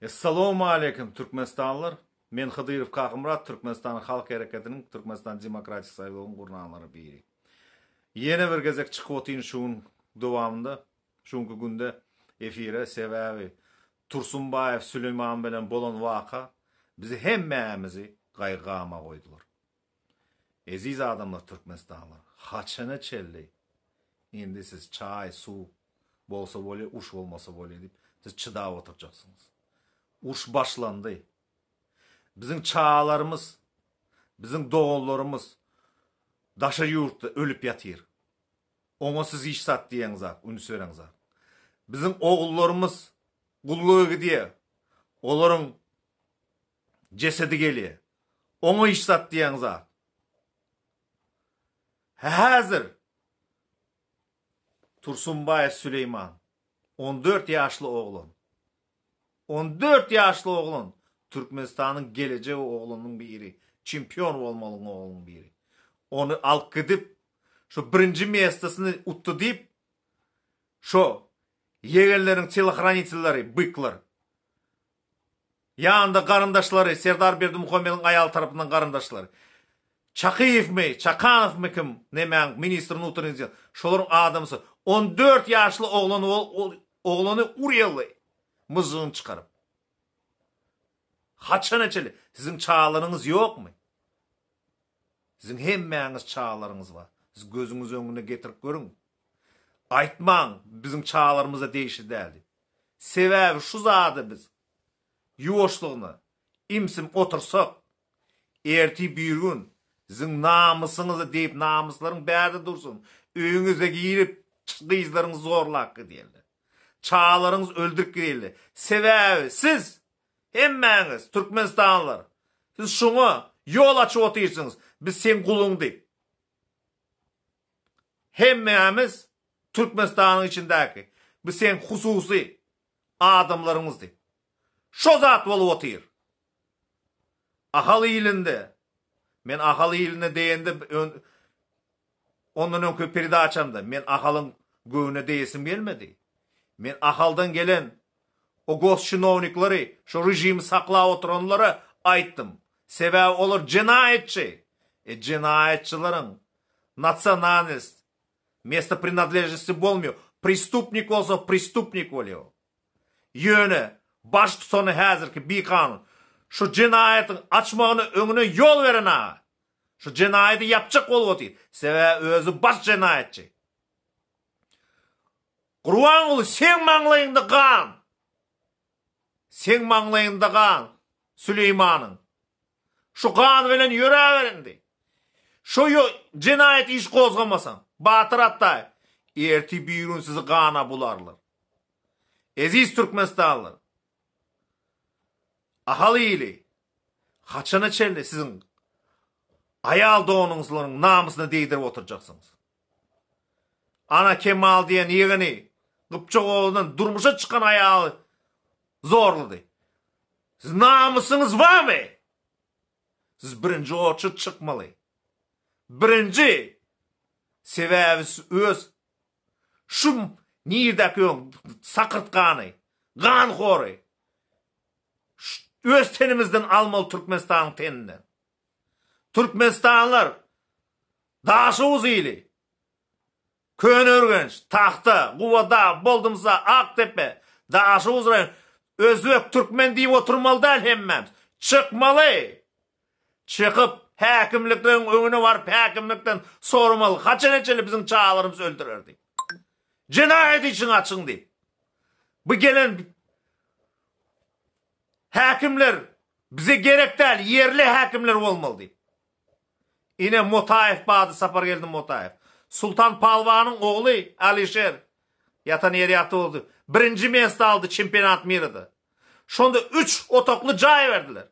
Essalawmaleýkim Türkmenistanlylar! Men Hydyrow Kakymyrat, Türkmenistanyň Halk Hereketiniň, Türkmenistan Demokratik Saýlawyň gurnanlary biri. Ýene bir gezek çykyp otyryn şu gün dowamynda, şu günki günde efire, sebäbi Tursunbaýew Süleýman bilen bolan waka bizi hemmämizi gaýgy-gama goýdular. Eziz adamlar Türkmenistanlylar, haçana çenli indi siz çaý, suw bolsa bolýa, uruş bolmasa bolýa diýip siz çydap oturjaksyňyz. Uruş başlandy. Biziň çagalarymyz, biziň doganlarymyz daşary ýurtda ölüp ýatyr. Oňa siz hiç zat diýeňzak, üns bereňzak. Biziň ogullarymyz gulluga gidýär. Olaryň jesedi gelýär. Oňa hiç zat diýeňzak. Häzir Tursunbaýew Süleýman, 14 ýaşly oglan. 14 ýaşly oglan, Türkmenistanyň gelejek oglanyň biri, çempion bolmalyň oglunyň biri. Ony alyp gidip, şo birinji mestasyny utdy diýip, şo ýegenleriň telohranitelleri, byklar, Ýanynda garyndaşlary, Serdar Berdimuhamedowyň aýaly tarapyndan garyndaşlary. Çakyýewmi, Çakanowmy kim, nemäň, ministr wnutreniý del, şolaryň adamsy. 14 ýaşly oglany oglany urýaly, myžžygyny çykaryp. Haçana çenli? Siziň çagalaryňyz ýokmy? Siziň hemmäňiz çagalaryňyz bar. Siz gözüňiz öňüne getirip görüň. Aýtmaň, biziň çagalarymyza degişli däl diýip. Sebäbi şu zady biz ýuwaşlygyna imsim otursak, ertir birgün siziň namysyňyzy diýip namyslaryň bärde dursun, öýüňize girip gyzlaryňyzy zorlap gidýärler. Çagalaryňyzy öldürip gidýärler. Sebäbi siz hemmäňiz türkmenistanlylar siz şuňa ýol açyp otyrsyňyz, biz seň guluň diýip. Hemmämiz Türkmenistanyň içindäki bu seň hususy adamlaryňyz diýip. Şo zat bolup otyr. Ahal ilinde, men Ahal iline diýende ondan öňki peredaçamda men Ahalyň göwnüne degesim gelmedi. Men Ahaldan gelen o gosçinownikleri, şo režimi saklap oturanlara aýtdym. Sebäbi olar jenaýatçy. E jenaýatçylaryň nasionalnost, mesto prinadležnosti bolmaýar. Prestupnik bolsa prestupnik bolýar. Ýöne baş tutany häzirki bikanun şu jenaýatyň açmagyna öňüne ýol beren aga. Şu jenaýaty ýapjak bolup otyr. Sebäbi özi baş jenaýatçy. Gurbanguly seň maňlaýyňda gan. Seň maňlaýyňda gan Süleýmanyň. Şu gan bilen ýöräber indi. Şu jenaýat iş gozgamasaň, Batyr Atdaýew, ertir birigün sizi gana bularlar. Eziz türkmenistanlylar, Ahal ili, haçana çenli siziň aýal doganyňyzlaryň namysyna degdirip oturjaksyňyz? Ana Kemal diýen ýegeni Gypjak obadan durmuşa çykan aýaly zorlady. Siz namysyňyz barmy? Siz birinji oçur çykmaly. Birinji! Sebäbi siz öz şu nirdäki öň sakyrtgany, ganhory öz tenimizden almaly Türkmenistanyň teninden. Türkmenistanlylar Daşoguz ili, Köneürgenç, Tagta, Gubadag, Boldumsa, Akdepe, Daşoguz raýony, özbek, türkmen diýip oturmaly däl hemmämiz. Çykmaly! Çykyp, häkimlikleriň öňüne baryp häkimlikden soramaly, haçana çenli biziň çagalarymyzy öldürer diýip. Jenaýat işini açyň diýip. Bu gelen häkimler bize gerek däl, ýerli häkimler bolmaly diýip. Ine Motaýew bady Sapargeldi Motaýew. Sultan Palwanyň ogly Alişer ýatan ýeri ýagty boldy. Birinji mesta aldy çempionat mirada. Şonda üç otagly jaý berdiler.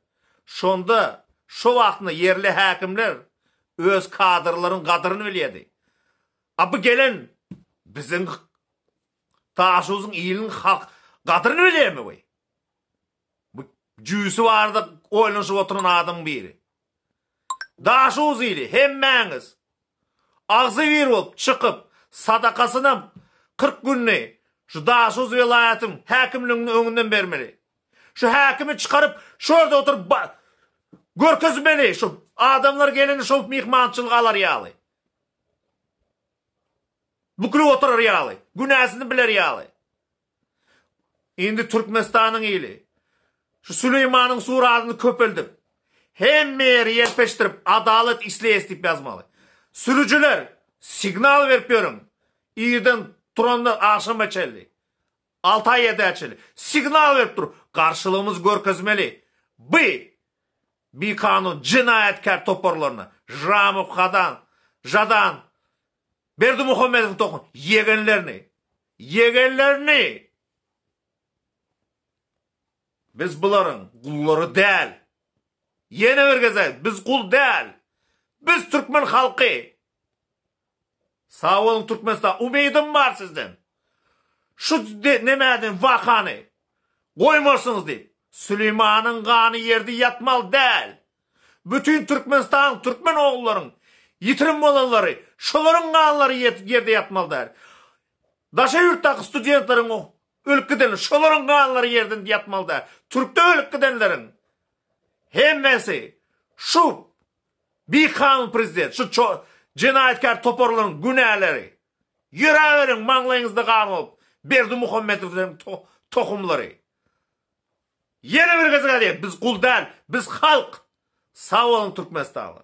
Şonda şo wagtynda ýerli häkimler öz kadrlaryň gadyryny bilýärdi. A bu gelen biziň Daşoguzyň iliniň halk gadyryny bilýärmi bu? Bu jüýsi barada oýlanyşyp oturan adamyň biri. Daşoguz ili hemmäňiz agzybir bolup çykyp sadakasynam 40 günni şu Daşoguz welaýatyň häkimliginiň öňünden bermeli. Şu häkimi çykaryp, şu ýerde oturyp görkezmeli, şu adamlar gelende şol myhmançylyk alar ýaly. Bükülip oturar ýaly, günäsini biler ýaly. Indi Türkmenistanyň ili şu Süleýmanyň suratyny köpeldip, hemme ýeri ýelpeşdirip, adalat isleýäs diýip ýazmaly. Sürüjiler, signal berip ýörüň. Irden turanda agşama çenli. Alta ýedä çenli. Signal berip dur. Garşylygymyzy görkezmeli. By bikanun jenaýatkär toparlaryna, Žramow, Hadan, Žadan, Berdimuhamedowyň tohum ýegenlerini, ýegenlerini! Biz bularyň gullary däl. Ýene bir gezek, biz gul däl. Biz türkmen halky. Sag boluň Türkmenistan, umydym bar sizden. Şu nemäden wakany goýmarsyňyz diýip. Süleýmanyň gany ýerde ýatmaly däl. Bütin Türkmenistanyň türkmen ogullaryň ýitirim bolanlary şolaryň ganlary ýerde ýatmaly däl. Daşary ýurtdaky studentleriň ölüp gideni şolaryň ganlary ýerden ýatmaly däl. Türkde ölüp gidenleriň hemmesi şu bikanun prezident şu jenaýatkär toparlaryň günäleri. Ýöräberiň maňlaýyňyzda gan bolup Berdimuhamedowlaryň tohumlary. Ýene bir gezek aýdýan, biz gul däl, biz halk! Sag boluň Türkmenistanly!